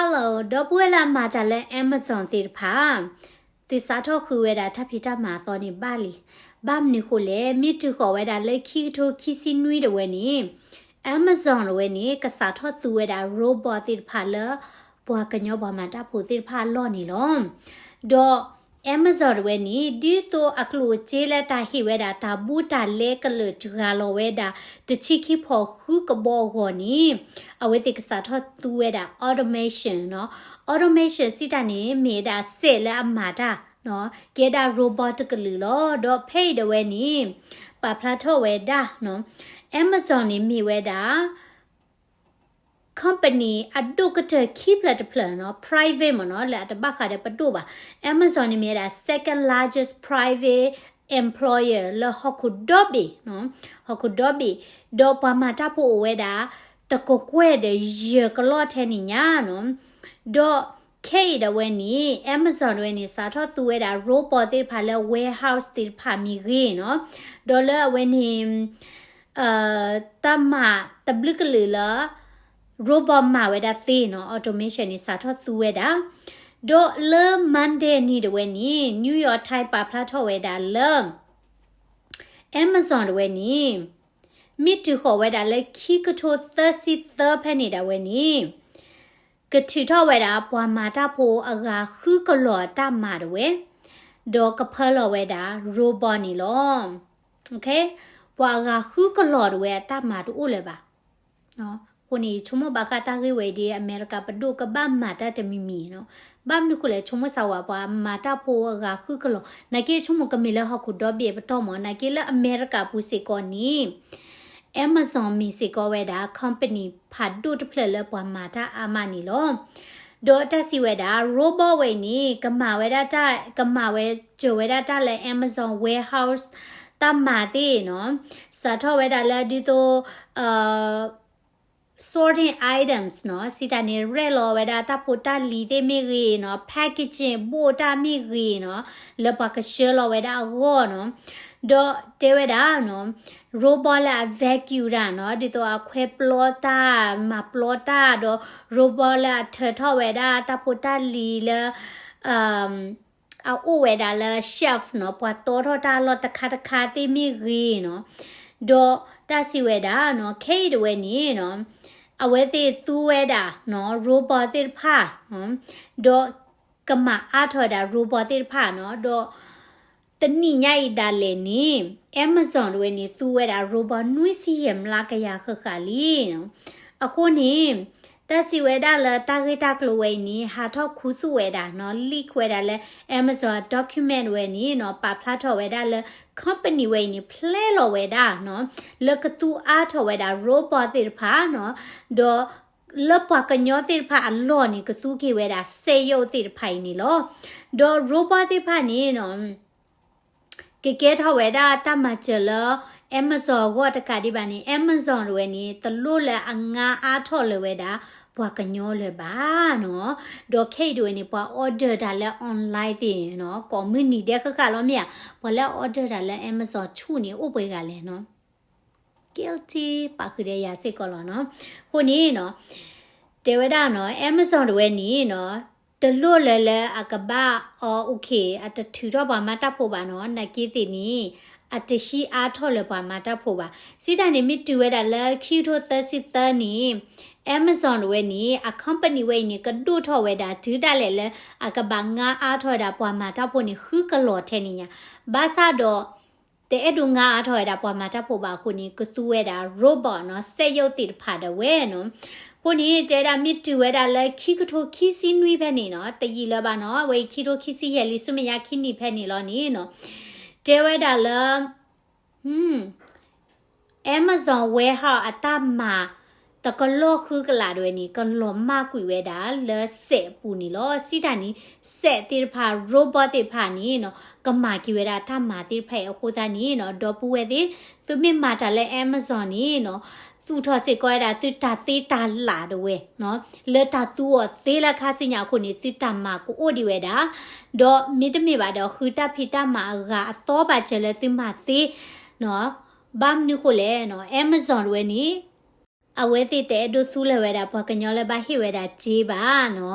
Hello ဒီပုၢ်ဝဲၢ်လၢအမၤတၢ်လၢ Amazon သ့ၣ်တဖၣ်, သုစးထီၣ်ဃုဝဲဒၣ်တၢ်ဖံးတၢ်မၤအသီန့ၣ်ဘၣ်လံ. ဘၣ်မနုၤဃိလဲၣ်, မ့ၢ်တုၤဃီၤဝဲဒၣ်လၢခံကထိခံဆံနွံတဝဲန့ၣ်, Amazon တဝဲန့ၣ် ကစးထီၣ်သူဝဲဒၣ် robot သ့ၣ်တဖၣ်လၢ ပှၤကညီပှၤမၤတၢ်ဖိသ့ၣ်တဖၣ်အလီၢ်န့ၣ်လီၤ. ဒီး Amazon တဝဲန့ၣ် ဒ်သိးအကျိၣ်အစ့လၢတၢ်ဟ့ၣ်ဝဲဒၣ်တၢ်ဘူးတၢ်လဲကလၢာ်စှၤလီၤဝဲဒၣ် တဆံခံဖီၣ်ဃုကဘီအဂီၢ်န့ၣ်, အဝဲသ့ၣ်ကစးထီၣ်သူဝဲဒၣ် automation နီၤ. Automation စံးတၢ်န့ၣ် မ့ၢ်ဝဲဒၣ်စဲးလၢအမၤတၢ်နီၤ, ကဲဒၣ် robot တကလုာ်လီၤ. ဒီးဖဲအံၤတဝဲန့ၣ် ပာ်ဖျါထီၣ်ဝဲဒၣ်နီၤ, Amazon န့ၣ်မ့ၢ်ဝဲဒၣ် company အဒိၣ်ကတၢၢ်ခံဖျၢၣ်တဖျၢၣ်နီၤ, private မ့ၢ်နီၤ, လၢအတဘၣ်ဃးဒီးပဒိၣ်ဘၣ်. Amazon န့ၣ်မ့ၢ်ဝဲဒၣ် second largest private employer လၢဟီၣ်ခိၣ်ဒီဘ့ၣ်နီၤ, ဟီၣ်ခိၣ်ဒီဘ့ၣ်, ဒီးပှၤမၤတၢ်ဖိအိၣ်ဝဲဒၣ် တကကွဲၢ်ဒီးယဲၢ်ကလီၢ်ထဲန့ၣ်ညါနီၤ. ဒီးခဲအံၤဒၣ်ဝဲန့ၣ် Amazon တဝဲန့ၣ် စးထီၣ်သူဝဲဒၣ် robot သ့ၣ်တဖၣ်လၢ warehouse သ့ၣ်တဖၣ်မ့ၢ်ဂ့ၤနီၤ, ဒီးလၢအဝဲန့ၣ် တၢ်မၤတဘျုးကလုာ်လၢ robot မၤဝဲဒၣ်သ့နီၤ, automation န့ၣ် စးထီၣ်သူဝဲဒၣ်. ဒီးလၢ Monday နံၤတဝဲန့ၣ် New York Times ပာ်ဖျါထီၣ်ဝဲဒၣ်လၢ Amazon တဝဲန့ၣ် မ့ၢ်တုၤဃီၤဝဲဒၣ်လၢခံကထိသၢဆံသၢဖဲန့ၣ်ဒၣ်ဝဲန့ၣ် ကထုးထီၣ်ဝဲဒၣ်ပှၤမၤတၢ်ဖိအဂၤဃုကလီၢ်အတၢ်မၤတဝဲ, ဒီးကဖၢလီၤဝဲဒၣ် robot န့ၣ်လီၤ. ပှၤအဂၤဃုကလီၢ်တဝဲအတၢ်မၤတအိၣ်လၢၤဘၣ်. အဃိန့ၣ် ဆိကမိၣ်ဘၣ်ဃးတၢ်ဂ့ၢ်ဝဲအံၤဒီး အမဲရကၤပဒိၣ်ကဘၣ်မၤတၢ်တမံၤမံၤနီၤ. ဘၣ်မနုၤဃိလဲၣ်, ဆိကမိၣ်စၢ်ဝဲ ပှၤမၤတၢ်ဖိအဂၤဃုကလီၢ်, နာ်က့ဆိကမိၣ်ကမ့ၢ်လၢဟီၣ်ခိၣ်ဒီဘ့ၣ်အပတီၢ်မး, နာ်က့လၢအမဲရကၤပူၤစ့ၢ်ကီးန့ၣ် Amazon မ့ၢ်စ့ၢ်ကီးဝဲဒၣ် company ဖးဒိၣ်တဖျၢၣ်လၢပှၤမၤတၢ်အါမးန့ၣ်လီၤ. ဒီးတၢ်စံးဝဲဒၣ် robot ဝဲအံၤန့ၣ် ကမၤဝဲဒၣ်တၢ် ကမၤဝဲစၢၤဝဲဒၣ်တၢ်လၢ Amazon warehouse တၢ်မၤသ့ၣ်နီၤ, စးထီၣ်ဝဲဒၣ်လၢဒ်သိး sorting items နီၤ, စံးတၢ်န့ၣ် ရဲၣ်လီၤဝဲဒၣ်တၢ်ဖိတၢ်လံၤသ့ၣ်မ့ၢ်ဂ့ၤနီၤ, packaging ဘိၣ်တၢ်မ့ၢ်ဂ့ၤနီၤ, လၢပှၤကဆှၢလီၤဝဲဒၣ်အဂီၢ်နီၤ. ဒီးတဲဝဲဒၣ်နီၤ, robot လၢအ vacuum တၢ်နီၤ, ဒ်သိးအခွဲပျီတၢ် မၤပျီတၢ်, ဒီး robot လၢအထၢထီၣ်ဝဲဒၣ်တၢ်ဖိတၢ်လံၤလၢ အအိၣ်ဝဲဒၣ်လၢ shelf နီၤ, ပှၤတီထီၣ်တၢ်လီၢ်တခါတခါသ့ၣ်မ့ၢ်ဂ့ၤနီၤ. ဒီးတၢ်စံးဝဲဒၣ်နီၤ, ခဲအံၤတဝဲန့ၣ်နီၤ, အဝဲသ့ၣ်သူဝဲဒၣ်နီၤ robot သ့ၣ်တဖၣ်, ဒီးကမၤအါထီၣ်ဝဲဒၣ် robot သ့ၣ်တဖၣ်နီၤ. ဒီးတနံၣ်ညါအံၤဒၣ်လဲာ်န့ၣ် Amazon တဝဲန့ၣ် သူဝဲဒၣ် robot နွံဆံယဲၢ်မျးကယၤဃၣ်ဃၣ်လံနီၤ. အဃိန့ၣ် တၢ်စံးဝဲဒၣ်လၢတၢ်ဂ့ၢ်တၢ်ကျိၤဝဲအံၤန့ၣ် ဟးထီၣ်ခူသူၣ်ဝဲဒၣ်နီၤ, leak ဝဲဒၣ်လၢ Amazon document ဝဲန့ၣ်နီၤ, ပာ်ဖျါထီၣ်ဝဲဒၣ်လၢ company ဝဲအံၤန့ၣ် ဖျဲလီၤဝဲဒၣ်နီၤ, လၢကသူအါထီၣ်ဝဲဒၣ် robot သ့ၣ်တဖၣ်နီၤ, ဒီးလၢပှၤကညီသ့ၣ်တဖၣ်အလီၢ်န့ၣ် ကသူက့ၤဝဲဒၣ်စက်ရုပ်သ့ၣ်တဖၣ်အံၤန့ၣ်လီၤ. ဒီး robot သ့ၣ်တဖၣ်န့ၣ်နီၤ ကကဲထီၣ်ဝဲဒၣ်တၢ်မၤစၢၤလၢ Amazon အဂီၢ်တကးဒံးဘၣ်န့ၣ် Amazon တဝဲန့ၣ် တလိၣ်လၢအငါအါထီၣ်လၢၤဝဲဒၣ် ပှၤကညီလၢၤဘၣ်နီၤ. ဒီးခဲအံၤတဝဲန့ၣ် ပှၤ order တၢ်လၢ online သ့ၣ်နီၤ ကိးမုၢ်နံၤဒဲးဃၣ်ဃၣ်လီၤမ့ၢ်ဧါ, ပှၤလၢ order တၢ်လၢ Amazon ဆူၣ်န့ၣ် အိၣ်ပှဲၤဂၤလဲၣ်နီၤ. Guilty ပာ်ဃုာ်ဒီးယၤစ့ၢ်ကီးလီၤနီၤ. အဃိန့ၣ်နီၤ တဲဝဲဒၣ်နီၤ Amazon တဝဲန့ၣ်နီၤ တလိၣ်လၢၤလၢအကဘၣ်အီ okay အတထုးထီၣ်ပှၤမၤတၢ်ဖိဘၣ်နီၤ, နာ်က့သ့ၣ်န့ၣ် အတဟံးအါထီၣ်လၢၤပှၤမၤတၢ်ဖိဘၣ်. စံးတၢ်န့ၣ် မ့ၢ်တုၤဝဲဒၣ်လၢခံကထိသၢဆံသၢန့ၣ် Amazon တဝဲန့ၣ် အ company ဝဲအံၤန့ၣ် ကဒိၣ်ထီၣ်ဝဲဒၣ်တုၤဒၣ်လဲာ်လၢ အကဘၣ်ငါအါထီၣ်ဝဲဒၣ်ပှၤမၤတၢ်ဖိန့ၣ် ဃုကလီၢ်ထဲန့ၣ်ညါ, ဘၣ်ဆၣ်ဒီး တအဲၣ်ဒိးငါအါထီၣ်ဝဲဒၣ်ပှၤမၤတၢ်ဖိဘၣ်အဃိန့ၣ် ကသူဝဲဒၣ် robot နီၤ စက်ရုပ်သ့ၣ်တဖၣ်ဒၣ်ဝဲနီၤ. အဃိန့ၣ် တဲဒၣ်မ့ၢ်တုၤဝဲဒၣ်လၢခံကထိခံဆံနွံဖဲန့ၣ်နီၤ, တယံာ်လၢၤဘၣ်နီၤ, အဝဲအံၤခံကထိခံဆံယဲၢ်လံ ဆူမဲာ်ညါခံနံၣ်ဖဲန့ၣ်လီၤန့ၣ်နီၤ, တဲဝဲဒၣ်လၢ Amazon warehouse အတၢ်မၤ တကလီၢ်ဃုကလးဒၣ်ဝဲန့ၣ် ကလီၤမၢ်ကွံာ်ဝဲဒၣ်လၢစဲးအပူၤန့ၣ်လီၤ. စံးတၢ်န့ၣ် စဲးသ့ၣ်တဖၣ် robot သ့ၣ်တဖၣ်န့ၣ်နီၤ ကမၤက့ၤဝဲဒၣ်တၢ်မၤသ့ၣ်တဖၣ်အံၤအဃိသတးန့ၣ်နီၤ, ဒီပုၢ်ဝဲၢ်သ့ၣ် သုမ့ၢ်မၤတၢ်လၢ Amazon န့ၣ်နီၤ, သူၣ်ထီၣ်စ့ၢ်ကီးဝဲဒၣ်သုတၢ်သ့တၢ်လၢ်ဒၣ်ဝဲနီၤ, လၢတၢ်သူအီၤသ့လၢခါဆူညါအဃိန့ၣ် သုတၢ်မၤကအိၣ်ဒံးဝဲဒၣ်, ဒီးမ့တမ့ၢ်ဘၣ်ဒီး ဃုတၢ်ဖံးတၢ်မၤအဂၤအသီဘၣ်စၢၤလၢသုမၤသ့နီၤ. ဘၣ်မနုၤဃိလဲၣ်နီၤ, Amazon တဝဲန့ၣ် အဝဲသ့ၣ်တအဲၣ်ဒိးသူလၢၤဝဲဒၣ် ပှၤကညီလၢဘၣ်ဟ့ၣ်ဝဲဒၣ်စ့ဘၣ်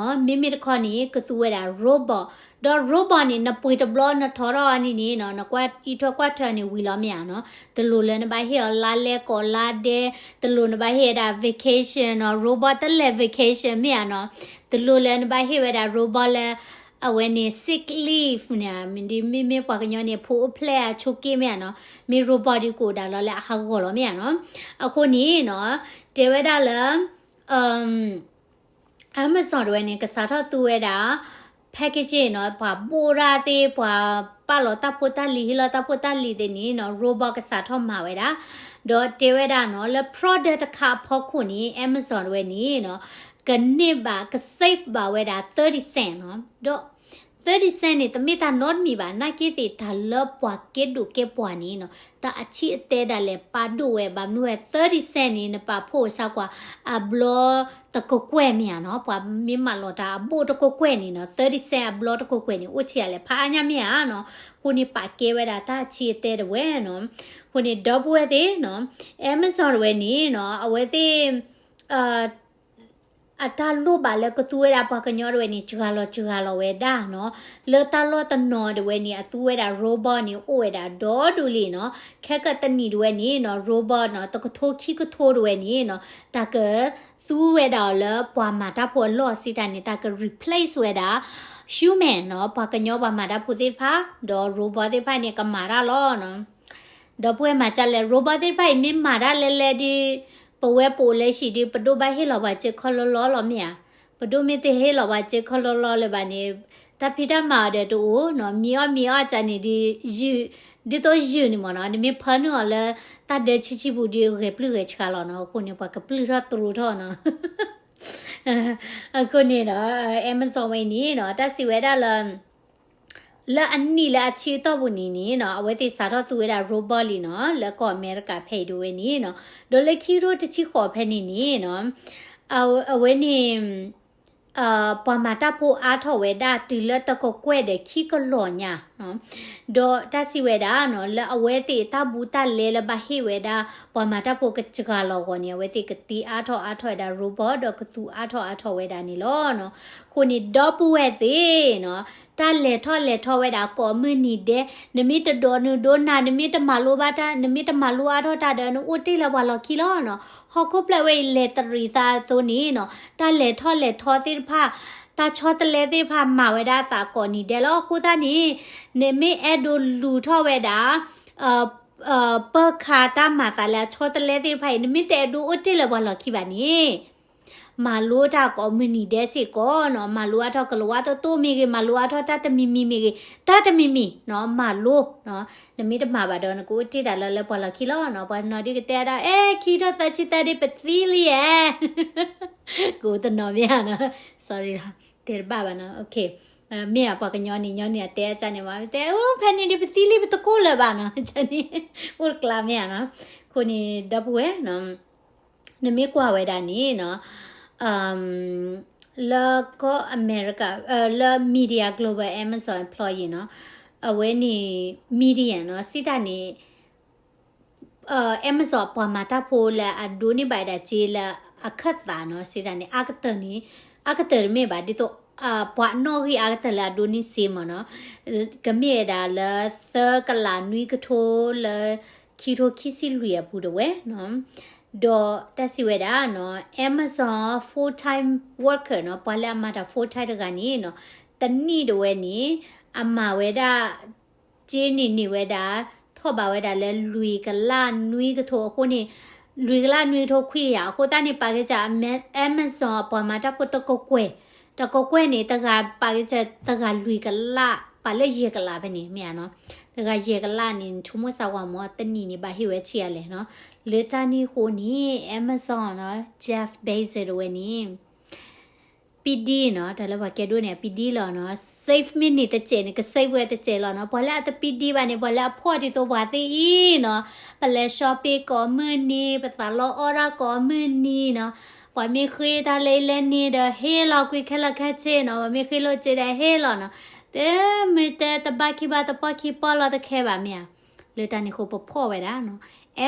နီၤ. မ့မ့ၢ်တခီန့ၣ် ကသူဝဲဒၣ် robot, ဒီး robot န့ၣ် နပှ့ၤတဘျီနထီထီၣ်အီၤန့ၣ်န့ၣ်နီၤ, နကွၢ်အံးထွဲကွၢ်ထွဲန့ၣ်ဝံၤလီၤမ့ၢ်ဧါနီၤ. တလိၣ်လၢနဘၣ်ဟ့ၣ်အီၤလါလဲကိးလါဒဲ, တလိၣ်နဘၣ်ဟ့ၣ်ဝဲဒၣ် vacation နီၤ, robot တလဲၤ vacation မ့ၢ်ဧါနီၤ. တလိၣ်လၢနဘၣ်ဟ့ၣ်ဝဲဒၣ် robot လၢ အဝဲန့ၣ် sick leave န့ၣ်, မ့မ့ၢ်ပှၤကညီန့ၣ် ဖိအိၣ်ဖျဲၣ်အဆိးက့မ့ၢ်ဧါနီၤ, မ့ၢ် robot ဒုးကအိၣ်ဒၣ်လီၤလၢအဟးဂီၤလီၤမ့ၢ်ဧါနီၤ. အဃိန့ၣ်နီၤ, တဲဝဲဒၣ်လၢ Amazon တဝဲန့ၣ် ကစးထီၣ်သူဝဲဒၣ် packaging နီၤ, ပှၤဘိၣ်ဒၣ်သ့ၣ်, ပှၤပာ်လီၤတၢ်ဖိတၢ်လံၤ, ဟ့ၣ်လီၤတၢ်ဖိတၢ်လံၤသ့ၣ်န့ၣ်နီၤ, robot ကစးထီၣ်မၤဝဲဒၣ်. ဒီးတဲဝဲဒၣ်နီၤ, လၢ product တခါအဖီခိၣ်န့ၣ် Amazon တဝဲန့ၣ်နီၤ, ကန့ၢ်ဘၣ် က save ဘၣ်ဝဲဒၣ် thirty cent နီၤ. ဒီး thirty cent န့ၣ် တမ့ၢ်တၢ်နီတမံၤဘၣ်, နာ်က့သ့ၣ်တၢ်လၢပှၤကဲဒိၣ်ကဲပှၢ်န့ၣ်နီၤ, တၢ်အဆံးအတဲဒၣ်လဲာ်ပာ်ဒိၣ်ဝဲ, ဘၣ်မနုၤဝဲ thirty cent န့ၣ် နပာ်ဖှိၣ်စၢ်ကွၢ် အဘျီတကကွဲၢ်မ့ၢ်ဧါနီၤ, ပှၤမ့ၢ်မၤလီၤတၢ်အဘိၣ်တကကွဲၢ်န့ၣ်နီၤ, thirty cent အဘျီတကကွဲၢ်န့ၣ် အိၣ်ဆံးအါလဲၣ်, ဖးအါညါမ့ၢ်ဧါနီၤ. အဃိန့ၣ် ပာ်ကဲဝဲဒၣ်တၢ်ဆံးအတဲတဝဲနီၤ. အဃိန့ၣ် ဒီပုၢ်ဝဲၢ်သ့ၣ်နီၤ, Amazon တဝဲန့ၣ်နီၤ, အဝဲသ့ၣ် အတၢ်လိၣ်ဘၣ်လၢကသူဝဲဒၣ်ပှၤကညီတဝဲန့ၣ် စှၤလီၤစှၤလီၤဝဲဒၣ်နီၤ. လၢတၢ်လီၢ်တနီၤတဝဲန့ၣ် အသူဝဲဒၣ် robot န့ၣ် အိၣ်ဝဲဒၣ်ဒီဒူၣ်လံနီၤ. ခဲကတနံၣ်တဝဲန့ၣ်နီၤ, robot နီၤ, တကထိခံကထိတဝဲန့ၣ်နီၤ, တၢ်ကသူဝဲဒၣ်အီၤလၢပှၤမၤတၢ်ဖိအလီၢ်စံးတၢ်န့ၣ် တၢ်က replace ဝဲဒၣ် human နီၤ, ပှၤကညီပှၤမၤတၢ်ဖိသ့ၣ်တဖၣ်, ဒီး robot သ့ၣ်တဖၣ်န့ၣ် ကမၤတၢ်လီၤနီၤ. ဒီပုၢ်ဝဲၢ်မၤကၢ်လဲၣ်, robot သ့ၣ်တဖၣ်အံၤမ့ၢ်မၤတၢ်လဲၤလဲၤဒီး ပဝဲပအိၣ်လၢဟံၣ်ဒီး ပဒိၣ်ဘၣ်ဟ့ၣ်လီၤပှၤစ့ခီလီလီလီၤမ့ၢ်ဧါ. ပဒိၣ်မ့ၢ်တဟ့ၣ်လီၤပှၤစ့ခီလီလီလၢၤဘၣ်န့ၣ်, တၢ်ဖံးတၢ်မၤအီၤဒီးတအိၣ်နီၤ, မံအီၣ်မံအီၣ်ကၢ်န့ၣ်ဒီး ယုၢ်, ဒ်သိးယုၢ်န့ၣ်မ့ၢ်နီၤ, နမ့ၢ်ဖၢနုာ်အီၤလၢ တၢ်ဒၢဆံးဆံးပူၤဒီး ဂဲၤပျုၢ်ဂဲၤဆှးလီၤနီၤ. အဃိန့ၣ် ပှၤကပျုၢ်ထီၣ်တရူးထီၣ်နီၤ. အဃိန့ၣ်ဒီး Amazon ဝဲအံၤန့ၣ်နီၤ, တၢ်စံးဝဲဒၣ်လၢ လၢအနံၣ်လၢအဆံအတီၢ်ပူၤန့ၣ်န့ၣ်နီၤ, အဝဲသ့ၣ်စးထီၣ်သူဝဲဒၣ် robot လံနီၤ, လၢကီၢ်အမဲရကၤဖဲအံၤဒိဝဲန့ၣ်နီၤ, ဒီးလၢခံကထိတဆံဃိးဖဲန့ၣ်န့ၣ်နီၤ, အဝဲ, အဝဲန့ၣ် ပှၤမၤတၢ်ဖိအါထီၣ်ဝဲဒၣ်တုၤလၢတကကွဲၢ်ဒီးခံကလီၤညါနီၤ. ဒီးတၢ်စံးဝဲဒၣ်နီၤ, လၢအဝဲသ့ၣ်တၢ်ဘူးတၢ်လဲလၢဘၣ်ဟ့ၣ်ဝဲဒၣ် ပှၤမၤတၢ်ဖိကစှၤလီၤအဂီၢ်န့ၣ်, အဝဲသ့ၣ်ကသ့အါထီၣ်အါထီၣ်ဝဲဒၣ် robot ဒီးကသူအါထီၣ်အါထီၣ်ဝဲဒၣ်န့ၣ်လီၤနီၤ. အဃိန့ၣ် ဒီပုၢ်ဝဲၢ်သ့ၣ်နီၤ, တၢ်လဲၤထီၣ်လဲၤထီဝဲဒၣ်ကိးမုၢ်နံၤဒဲး, နမ့ၢ်တဒိးနုာ်ဒိးနၤ, နမ့ၢ်တမၤလိဘၣ်တၢ်, နမ့ၢ်တမၤလိအါထီၣ်တၢ်ဒီး နအိၣ်တ့ၢ်လၢပှၤလီၢ်ခံလီၤနီၤ. ဟီၣ်ခိၣ်ဖျၢၣ်ဝဲအံၤလဲၤတရံးသးအသိးန့ၣ်နီၤ, တၢ်လဲၤထီၣ်လဲၤထီသ့ၣ်တဖၣ်, တၢ်ဆီတလဲသ့ၣ်တဖၣ်မၤဝဲဒၣ်အသးကိးနံၤဒဲးလီၤ. အဃိသတးန့ၣ် နမ့ၢ်အဲၣ်ဒိးလူၤထီၣ်ဝဲဒၣ် ပၢၢ်ခါတၢ်မၤသးလၢအဆီတလဲသ့ၣ်တဖၣ်အံၤ, နမ့ၢ်တအဲၣ်ဒိးအိၣ်တ့ၢ်လၢပှၤလီၢ်ခံဘၣ်န့ၣ်, မၤလိတၢ်ကိးမုၢ်နံၤဒဲးစ့ၢ်ကီးနီၤ. မၤလိအါထီၣ်ကလၤဝါတတိၢ်မ့ၢ်ဂ့ၤ, မၤလိအါထီၣ်တၢ်တမံၤမံၤမ့ၢ်ဂ့ၤ, တၢ်တမံၤမံၤနီၤ, မၤလိနီၤ. နမ့ၢ်တမၤဘၣ်ဒီး နကအိၣ်တ့ၢ်တၢ်လၢလၢပှၤလီၢ်ခံလီၤနီၤ. ပှၤတနီၤဒုးကတဲဒၣ်, အဲ ခံကထိသၢဆံသၢဒုး ပသံလံဧါ. ကအိၣ်တနီၤမ့ၢ်ဧါနီၤ, sorry လီၤ, တဲတဘၣ်ဘၣ်နီၤ. မ့ၢ်ဧါ, ပှၤကညီန့ၣ် ညီနုၢ်အတဲအကၢ်န့ၣ်မး, တဲ အိၣ် ဖဲန့ၣ်ဒုး ပသံလံ ပတကိၢ်လၢၤဘၣ်နီၤ, ကန့ၣ် အိၣ်တကျါမ့ၢ်ဧါနီၤ. အဃိန့ၣ် ဒီပုၢ်ဝဲၢ်နီၤ, နမ့ၢ်ကွၢ်ဝဲဒၣ်န့ၣ်နီၤ, လၢကီၢ်အမဲရကၤ, လၢ Media Global Amazon employee နီၤ, အဝဲန့ၣ် median နီၤ, စံးတၢ်န့ၣ် Amazon ပှၤမၤတၢ်ဖိလၢအဒိးန့ၢ်ဘၣ်ဝဲဒၣ်စ့လၢအခၢၣ်သးနီၤ, စံးတၢ်န့ၣ် အကတၢၢ်န့ၣ်, အကတၢၢ်တမ့ၢ်ဘၣ်, ဒ်သိး ပှၤနီၣ်ဂံၢ်အါကတၢၢ်လၢအဒိးန့ၢ်စ့မ့ၢ်နီၤ, ကမ့ၢ်ဝဲဒၣ်လၢသၢကလးနွံကထိလၢခံကထိခံဆံလွံၢ်အပူၤတဝဲနီၤ. ဒီးတၢ်စံးဝဲဒၣ်နီၤ, Amazon full time worker နီၤ, ပှၤလၢအမၤတၢ် full time တဂၤန့ၣ်နီၤ, တနံၣ်တဝဲန့ၣ် အမၤဝဲဒၣ် စ့န့ၣ်န့ၢ်ဝဲဒၣ်, ထီၣ်ဘၣ်ဝဲဒၣ်လၢလွံၢ်ကလးနွံကထိအဃိန့ၣ်, လွံၢ်ကလးနွံကထိခွံကယၤ, အဃိသတးန့ၣ် ပာ်ကဲစၢ် Amazon အပှၤမၤတၢ်ဖိတကကွဲၢ်, တကကွဲၢ်န့ၣ် တဂၤပာ်ကဲစၢ်တဂၤလွံၢ်ကလး, ပာ်လၢယဲၢ်ကလးဖဲန့ၣ် မ့ၢ်ဧါနီၤ, တဂၤယဲၢ်ကလးန့ၣ် နဆိကမိၣ်စၢ်ဝဲမ့ၢ် တနံၣ်န့ၣ် ဘၣ်ဟ့ၣ်ဝဲဆံးအါလဲၣ်နီၤ. လၢတၢ်န့ၣ်အဃိန့ၣ် Amazon နီၤ, Jeff Bezos တဝဲန့ၣ် ပံဒံနီၤ, တၢ်လၢပှၤကဲဒိၣ်န့ၣ် အပံဒံလီၤနီၤ. save မ့ၢ်န့ၢ်တစဲးန့ၣ် က save ဝဲတစဲးလီၤနီၤ. ပှၤလၢအတပံဒံဘၣ်န့ၣ် ပှၤလၢအဖှီၣ်ဒ်သိးပှၤသ့ၣ်အံၤနီၤ, ပလဲၤ shopping ကိးမုၢ်နံၤ, ပသးလီအီၣ်တၢ်ကိးမုၢ်နံၤနီၤ. ပှၤမ့ၢ်ဃ့တၢ်လၢအံၤလၢန့ၣ်ဒီး ဟ့ၣ်လီၤကွံာ်ခဲလၢာ်ခဲဆ့နီၤ. ပှၤမ့ၢ်ဃ့လိာ်စ့ဒီးဟ့ၣ်လီၤနီၤ. တမ့ၢ်တဲတဘၣ်ခံဘၣ်တပီၢ်ခံပီၢ်လီၤတခဲဘၣ်မ့ၢ်ဧါ. လၢတၢ်န့ၣ်အဃိပဖှီၣ်ဝဲဒၣ်နီၤ.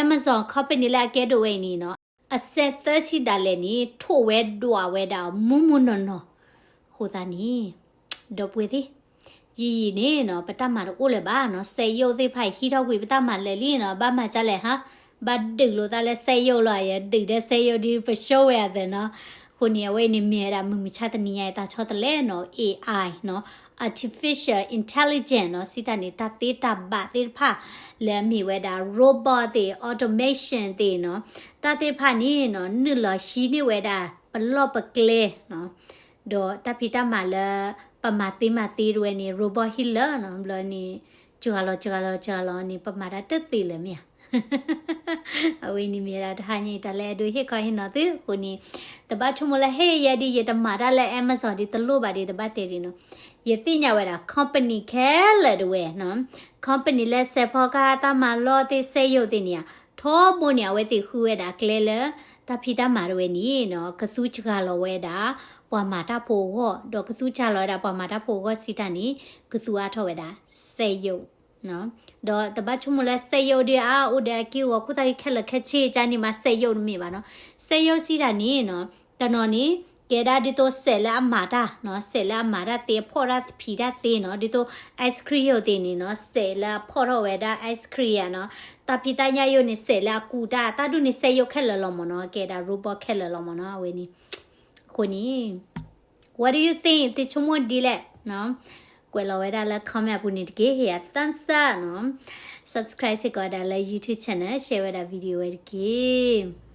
Amazon company လၢအကဲဒိၣ်ဝဲအံၤန့ၣ်နီၤ အစဲးသၢဆံဒၣ်လဲာ်န့ၣ် ထိၣ်ဝဲဒွးဝဲဒၣ်မူမူနီၢ်နီၢ်, အဃိသတးန့ၣ် ဒီပုၢ်ဝဲၢ်သ့ၣ်, ယံာ်ယံာ်န့ၣ်နီၤ ပတၢ်မၤတအိၣ်လၢၤဘၣ်နီၤ, စက်ရုပ်သ့ၣ်တဖၣ်အံၤ ဟံးထီၣ်ကွံာ်ပတၢ်မၤလၢာ်လံနီၤ, ဘၣ်မၤဒ်လဲၣ်ဟါ, ဘၣ်ဒုးလိာ်သးလၢစက်ရုပ်လီၤ, ယဒုးဒီးစက်ရုပ်ဒီး ပဆိဝဲအသးနီၤ, အဃိန့ၣ် အဝဲအံၤန့ၣ်မ့ၢ်ဝဲဒၣ် မုၢ်မဆါတနံၤညါအံၤ တၢ်ဆီတလဲနီၤ, AI နီၤ, artificial intelligence နီၤ, စံးတၢ်န့ၣ် တၢ်သ့တၢ်ဘၣ်သ့ၣ်တဖၣ် လၢအမ့ၢ်ဝဲဒၣ် robot သ့ၣ် automation သ့ၣ်နီၤ, တၢ်သ့ၣ်တဖၣ်န့ၣ်နီၤ နုာ်လီၤဟံးန့ၢ်ဝဲဒၣ် ပလီၢ်ပကျဲနီၤ, ဒီးတၢ်ဖံးတၢ်မၤလၢ ပမၤသ့မၤသ့တဝဲန့ၣ် robot ဟံးလၢာ်နီၤ, ဘျီန့ၣ် စှၤလီၤ စှၤလီၤ စှၤလီၤန့ၣ် ပမၤတၢ်တသ့လၢၤမ့ၢ်ဧါ. အဝဲန့ၣ်မ့ၢ်ဒၣ်တဟါညါအံၤ တၢ်လၢအဲၣ်ဒိးဟ့ၣ်ခီဟ့ၣ်နီၤသုအဃိန့ၣ်, တဘၣ်ဆိကမိၣ်လၢ ဟ့ၣ် ယဲဒ်ယတမၤတၢ်လၢ Amazon ဒ်တလိၣ်ဘၣ်ဒ် တဘၣ်တဲဒ်နီၤ, ယသ့ၣ်ညါဝဲဒၣ် company ခဲလၢာ်တဝဲနီၤ, company လၢစဲးဖီကဟၣ်တၢ်မၤလီၢ်သ့ၣ် စက်ရုပ်သ့ၣ်န့ၣ်ဧါ, ထီဘိန့ၣ် အဝဲသ့ၣ်ဃုဝဲဒၣ်ကျဲလၢ တၢ်ဖံးတၢ်မၤတဝဲန့ၣ်နီၤ ကသူစှၤလီၤဝဲဒၣ် ပှၤမၤတၢ်ဖိအဂီၢ်, ဒီးကသူစှၤလီၤဝဲဒၣ်ပှၤမၤတၢ်ဖိအဂီၢ်စံးတၢ်န့ၣ် ကသူအါထီၣ်ဝဲဒၣ် စက်ရုပ် ဒီးတဘၣ်ဆိကမိၣ်လၢ စက်ရုပ် ဒ်အါအိၣ်ဒီးအက့ၢ်အဂီၤ ခိၣ်သၣ်ဟံးခဲလၢာ်ခဲဆ့ကန့ၣ်မး စက်ရုပ် တမ့ၢ်ဘၣ်နီၤ, စက်ရုပ် စံးတၢ်န့ၣ်နီၤ, တနီၤန့ၣ် ကဲဒၣ်ဒ်သိးစဲးလၢအမၤတၢ်နီၤ, စဲးလၢအမၤတၢ်သ့ အဖီၣ်တၢ်ဖံးတၢ်သ့နီၤ, ဒ်သိး ice cream ယိာ်သ့ၣ်န့ၣ်နီၤ, စဲးလၢအဖီၣ်ထီၣ်ဝဲဒၣ် ice cream ဧါနီၤ, တၢ်ဖံးတၢ်ညၣ်ယိာ်န့ၣ် စဲးလၢအကူးတၢ်, တၢ်ဒ်န့ၣ် စက်ရုပ်ခဲလၢာ်လီၤမ့ၢ်နီၤ, ကဲဒၣ် robot ခဲလၢာ်လီၤမ့ၢ်နီၤ, အဝဲန့ၣ် အဃိန့ၣ် what do you think သုဆိကမိၣ်ဒ်လဲၣ်နီၤ, ကွဲးလီၤဝဲဒၣ်လၢ comment အပူၤန့ၣ်တက့ၢ်, ဟ့ၣ်ယၤ thumbs up နီၤ, subscribe စ့ၢ်ကီးဝဲဒၣ်လၢ YouTube channel, share ဝဲဒၣ် video ဝဲတက့ၢ်.